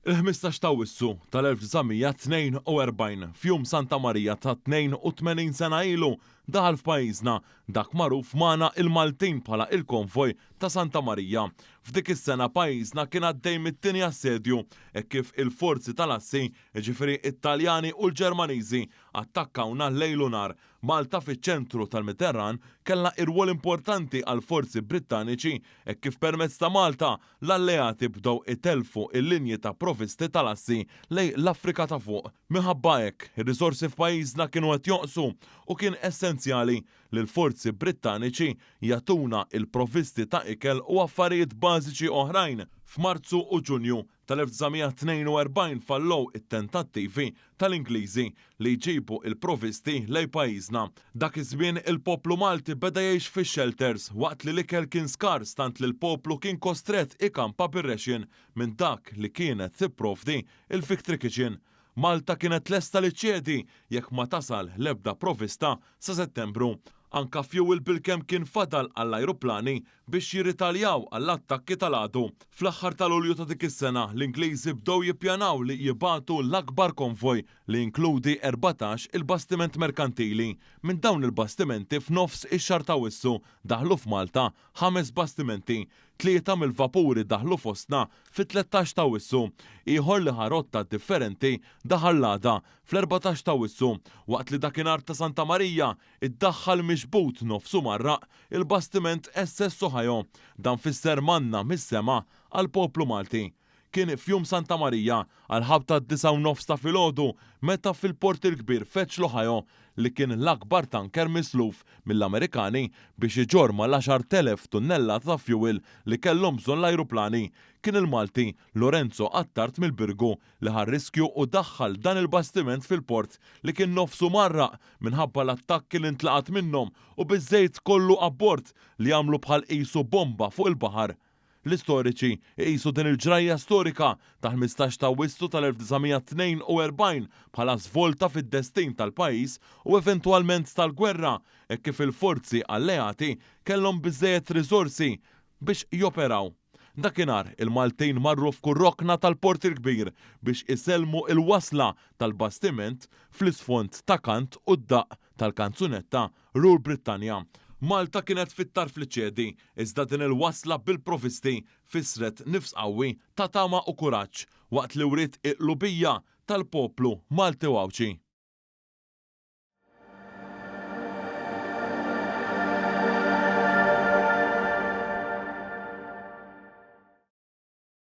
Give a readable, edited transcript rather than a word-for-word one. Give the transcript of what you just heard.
Il-15 ta' Awwissu tal-1942, f'Jum Santa Marija ta' 82 sena ilu, daħal f'pajjiżna dak magħruf magħna il-Maltin bħala il-Konvoj ta' Santa Marija. F'dik is-sena pajjiżna kien għaddej mit-tieni assedju hekk kif il-forzi tal-Assi, jiġifieri t-Taljani u l-Ġermaniżi, attakkawna lejl u nhar. Malta fiċ-ċentru tal-Mediterran kellha irwol importanti għall-forzi Brittaniċi hekk kif permezz ta' Malta l-Alleati bdew itellfu l-linji ta' provvisti tal-assi lejn l-Afrika ta' Fuq. Minħabba hekk, ir-riżorsi f'pajjiżna kienu qed jonqsu u kien essenzjali li l-forzi Brittaniċi jagħtuna l-provvisti ta' ikel u affarijiet bażiċi oħrajn. F'Marzu u Ġunju tal-1942 fallew it-tentattivi tal-Ingliżi li jġibu l-provvisti lejn pajjiżna. Dak iż-żmien il-poplu Malti beda jgħix fix-xelters waqt li l-ikel kien skars tant li l-poplu kien kostrett ikampa bir-ration minn dak li kienet tipprovdi l-Victory Kitchen. Malta kienet lesta li ċċedi jekk ma tasal l-ebda provvista sa Settembru. Anka fuel bilkemm kien fadal għall-ajruplani biex jirritaljaw għall-attakki tal-għadu. Fl-aħħar ta' Lulju ta' dik is-sena, l-Ingliżi bdew jippjanaw li jibagħtu l-akbar konvoj li jinkludi 14 il-bastiment merkantili. Minn dawn il-bastimenti f'nofs ix-xahar t'Awwissu daħlu f'Malta ħames bastimenti. Tlieta mill-vapuri daħlu fostna fit-13 t'Awwissu. Ieħor li ħa rotta differenti daħal l-għada, fl-14 t'Awwissu, waqt li dakinhar ta' Santa Marija iddaħħal mixbut nofsu mgħarraq il-bastiment SS Ohio. Dan fisser manna mis-sema għall-poplu Malti. Kien f'Jum Santa Marija, għall-ħabta d-disgħa u nofs ta' filgħodu, meta fil-Port il-Kbir feġġ l-Ohio, li kien l-akbar tanker misluf mill-Amerikani biex iġorr mal-10,000 tunnellata ta' fjuwil li kellhom bżonn l-ajruplani. Kien il-Malti Lorenzo Attard mill-Birgu li ħa r-riskju u daħħal dan il-bastiment fil-port li kien nofsu mgħarraq minħabba l-attakki li ntlaqat minnhom u biż-żejt kollu abbord li għamlu bħal qisu bomba fuq il-baħar. L-istoriċi jqisu din il-ġrajja storika tal-15 ta' Awwissu tal-1942 bħala żvolta fid-destin tal-pajjiż u eventwalment tal-gwerra hekk kif il-forzi alleati kellhom biżżejjed riżorsi biex joperaw. Dakinhar, il-Maltin marru f'kull rokna tal-Port il-Kbir biex isellmu l-wasla tal-bastiment fl-isfond ta' kant u d-daqq tal-kanzunetta Rule Britannia. Malta kienet fit-tarf li ċċedi, iżda din il-wasla bil-provisti fissret nifs qawwi ta' tama u kuraġġ, waqt li wriet il-qlubija tal-poplu Malti u Għawdxi.